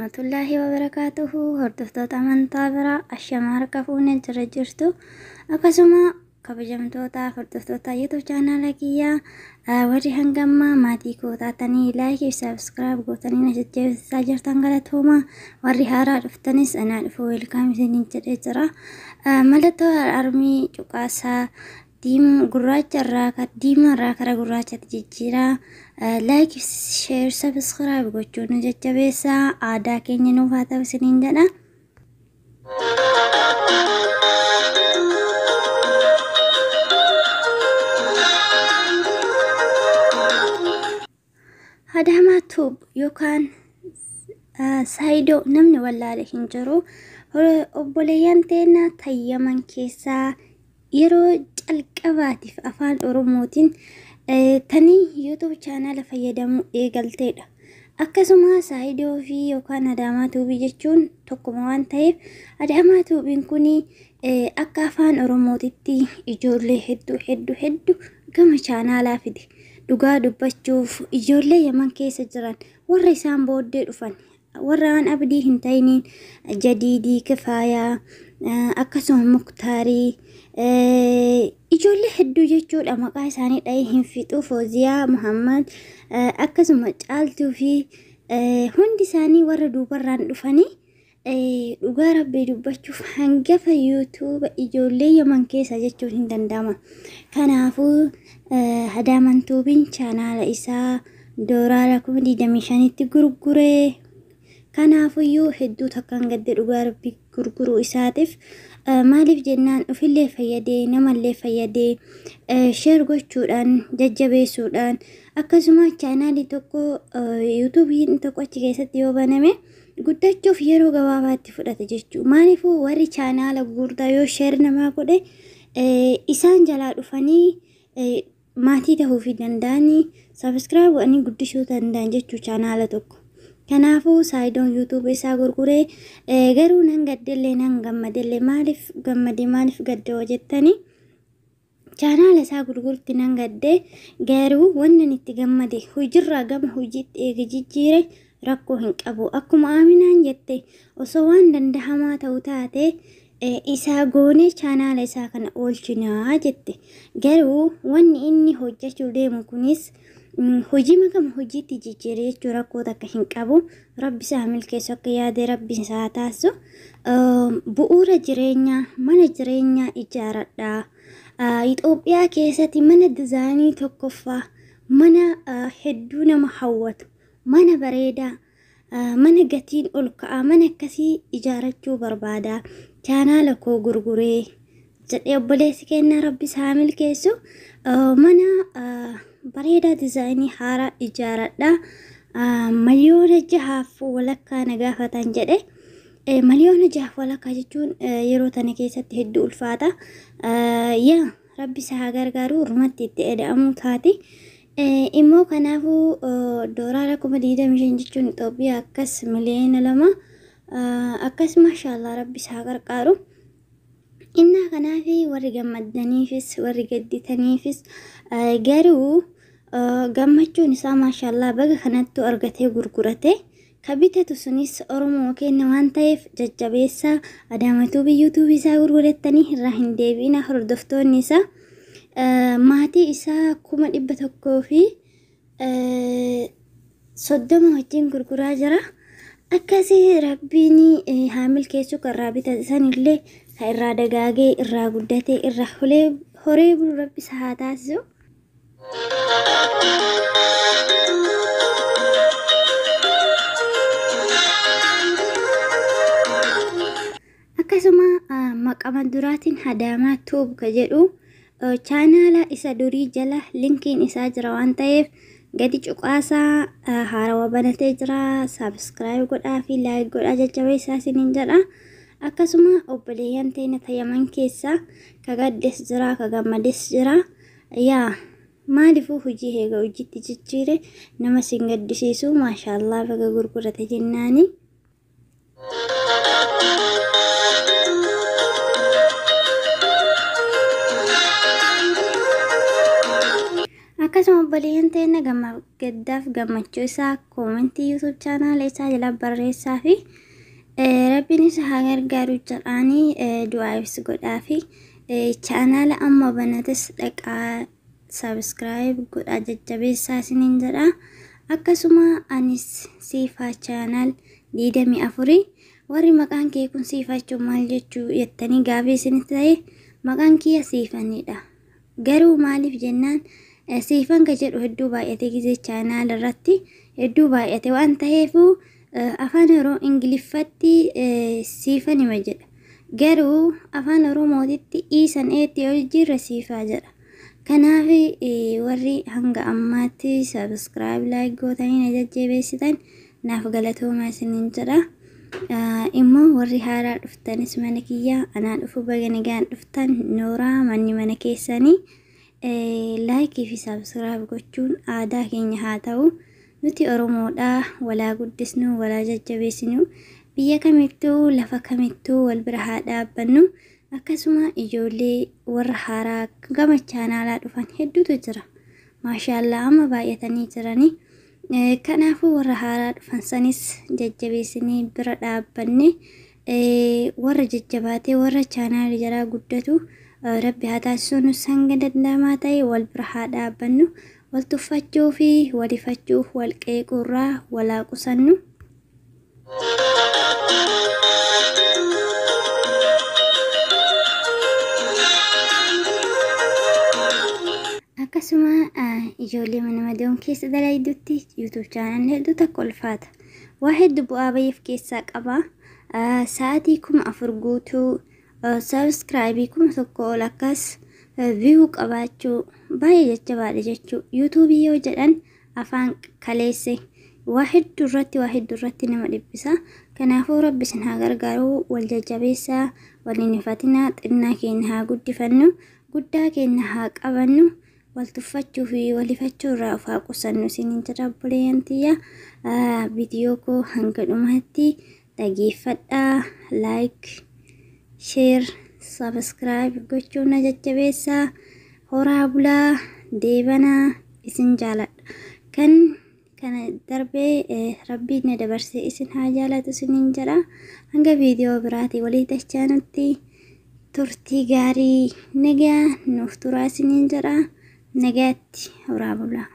Warahmatullaahi wabarakaatuhu. Hordoftoota amantaa biraa ashama harka fuunee jira jirtu. Akkasuma kabajamtoota hordoftoota YouTube chaanaala kiyyaa, warri hangammaa maatii koo taatanii like fi subscribe gootanii na jajjabeessaa jirtan, galatooma. Warri haaraa dhuftanis anaa dhufu, welcome isiniin jedhee jira. Mallattoo armii cuqaasaa, diimaa gurraacha irraa diimaa irraa kara gurraachatti jijjiiraa. Like, share, subscribe gochuun nu jajjabeessaa. Aadaa keenya nuuf haa ta'u isiniin jedha. Adaamaa Tube yookaan Saayidoo namni wallaale hin jiru. Obboleeyyan teenya tayyaman keessaa yeroo calqabaatiif afaan Oromootiin tanii YouTube chaanaala fayyadamuu eegalteedha. Akkasuma Saayidoo fi yookaan Adaamaa Tuubii jechuun tokkuma waan ta'eef, Adaamaa Tuubiin kun akka afaan Oromootitti ijoollee hedduu hedduu hedduu gama chaanaalaa fide. Dhugaa dubbachuuf, ijoollee Yaman keessa jiran, warra isaan booddee dhufan, warra waan abdii hin ta'iniin, Jadiidii, Kifaayaa, akkasuma Muktaarii, ijoollee hedduu jechuudha, maqaa isaanii dhahee hin fixu, Fooziyaa Muhammad, akkasuma Caaltuu fi hundi isaanii warra duubarraan dhufanii, dhugaa rabbii dubbachuuf hangafa YouTube ijoollee Yaman keessa jechuun hin danda'ama. Kanaafuu Adaamaan Tuubiin chaanaala isaa dooraara 25,000tti gurguree. Kanaafuyyuu hedduu takkaan gadde dhugaa rabbii gurguruu isaatiif. Maaliif jennaan, ofillee fayyadee namallee fayyadee, share gochuudhaan jajjabeessuudhaan, akkasuma chaanaalii tokko, yuutuubiin tokko achi keessatti yoo baname guddachuuf yeroo gabaabaatti fudhata jechuudha. Maaliifuu warri chaanaala gurguddaa yoo share namaa godhe isaan jalaa dhufanii maatii ta'uu fi danda'anii subscribe godhanii guddisuu danda'an jechuu chaanaala tokko. Kanaafuu Saayidoon yuutuubii isaa gurguree garuu nan gaddellee nan gammadellee. Maaliif gammade, maaliif gaddoo jettanii, chaanaala isaa gurgurti nan gaddee, garuu wanni itti gammade hojiirraa gama hojiitti eega jijjiire rakkoo hin qabu. Akkuma Aminaan jette, osoo waan dandahamaa ta'u taate isaa goonee chaanaala isaa kana oolchinaa jette. Garuu wanni inni hojjechuu deemu kunis hojii makama hojiitti jijjiire jechuu rakkoo takka hin qabu. Rabbi isaa milkeessu, akka yaade rabbi isaa taasisu. Bu'uura jireenyaa mana jireenyaa ijaaradhaa. Itoophiyaa keessatti mana dizaayinii tokkoffaa, mana hedduu nama hawwatu, mana bareedaa, mana gatiin ol ka'aa, mana akkasii ijaarachuu barbaada. Chaanaala koo gurguree jedhee obboleessi kennaa, rabbi isaa milkeessu. Mana bareedaa dizaayinii haaraa ijaaradha. 6.5 miliyoona na gaafatan jedhe. 6.5 miliyoona jechuun yeroo tana keessatti hedduu ulfaata. Yaa rabbi isaa haa gargaaru, urmatti itti eda'amuu taati. Immoo kanaafuu dooraara 25,000 jechuun Itoophiyaa akkas 2 miliyoona akkas, maashaallah, rabbi isaa haa gargaaru. Innaa kanaaf warri gammaddaniifis warri gadditaniifis, garuu gammachuun isaa maashaallah, baga kanattu argatee gurgurate. Ka bitatu sunis Oromoo keenya waan ta'eef jajjabeessaa. Adaama Tuubii yuutuubii isaa gurgurattanii irraa hin deebi'ina. Hordoftoonni isaa, maatii isaa 130,000 wajjin gurguraa jira. Akkasii rabbiin haa milkeessu, kan irraa bitate sanillee kan irraa dagaagee irraa guddatee irraa horee bulu rabbi isa haa taasisu. Akkasuma maqama duraatiin Adaamaa Tube ka jedhu chaanaala isa durii jala linkiin isaa jira waan ta'eef gadi cuqaasaa. Haarawaa banatee jira, subscribe godhaa fi like godhaa jajjabeessaa isiniin jedha. Akkasuma obboleeyyan teenya tayyaman keessaa ka gaddes jira, ka gammades jira. Yaa maaliifuu hojii eega hojiitti jijjiire nama sin gaddisiisu, maashaallah, baga gurgurate jennaani. Akkasuma obboleeyyan teenna gaddaaf gammachuu isaa koomentii YouTube chaanaala isaa jala barreessaa fi rabbiin isa haa gargaaru jedhaanii du'aa ibsi godhaa fi chaanaala amma banates dhaqaa subscribe godhaa jajjabeessaa isiniin jedha. Akkasuma anis Siifaa Channel 24 warri maqaan kee kun Siifaa jechuun maal jechuu jettanii gaafii isinitti ta'e maqaan kiyya Siifanidha. Garuu maaliif jennaan Siifan ka jedhu hedduu baay'ate gizee chaanaal irratti hedduu baay'ate waan ta'eefu afaan yeroo Ingiliffatti Siifanima jedha. Garuu afaan Oromootitti iisan eetti yoo jijjiirre Siifaa jedha. Kanaaf warri hanga ammaatti subscribe like gootanii na jajjabeessitan naaf galatoomaa isiniin jedha. Immoo warri haaraa dhuftanis mana kiyya anaa dhufu baga nagaan dhuftan nooraa manni mana keessanii laayikii fi subscribe gochuun aadaa keenya haa ta'u. Nuti Oromoodhaa walaa guddisnu walaa jajjabeessinu biyya kamittuu lafa kamittuu wal bira haa dhaabbannu. Akkasuma ijoollee warra haaraa gama chaanaalaa dhufan hedduutu jira. Maashaallaa amma baay'atanii jiranii. Kanaafuu warra haaraa dhufan sanis jajjabeessinee bira dhaabbanne warra jajjabaatee warra chaanaalii jaraa guddatu rabbi haa taasisu nus hanga danda'amaa ta'e wal bira haa dhaabbannu. Wal tuffachuu fi wal ifachuuf wal qeequurraa walaa qusannu. Akkasuma ijoollee mana madaa'uun keessa dalaydutti YouTube chaanal hedduu takka ulfaata. Waa hedduu bu'aa bayii of keessaa qaba. Sa'aatii 4000 guutuu sabiskiraayibii 1000 ol akkas viyuu qabaachuu baay'ee jajjabaadha jechuu. Yuutuubii yoo jedhan afaan kaleesse waa hedduu irratti waa hedduu irratti nama dhiphisa. Kanaafuu rabbi isin haa gargaaru wal jajjabeessaa wal hin ifatinaa xinnaa keenya haa guddifannu guddaa keenya haa qabannu wal tuffachuu fi wal ifachuu irraa of haa qusannu isiniin jedha obboleeyyan tiyya. Viidiyoo koo hanga dhumaatti dhageeffadhaa like share subscribe gochuun na jajjabeessaa. Horaa bulaa deebanaa isin jaaladha. Kan kana darbee rabbiin na dabarsee isin haa jaalatu isiniin jedha. Hanga viidiyoo biraatii walii dachaanutti turtii gaarii nagaa nuuf turaa isiniin jedha. Nagaatti horaa bulaa.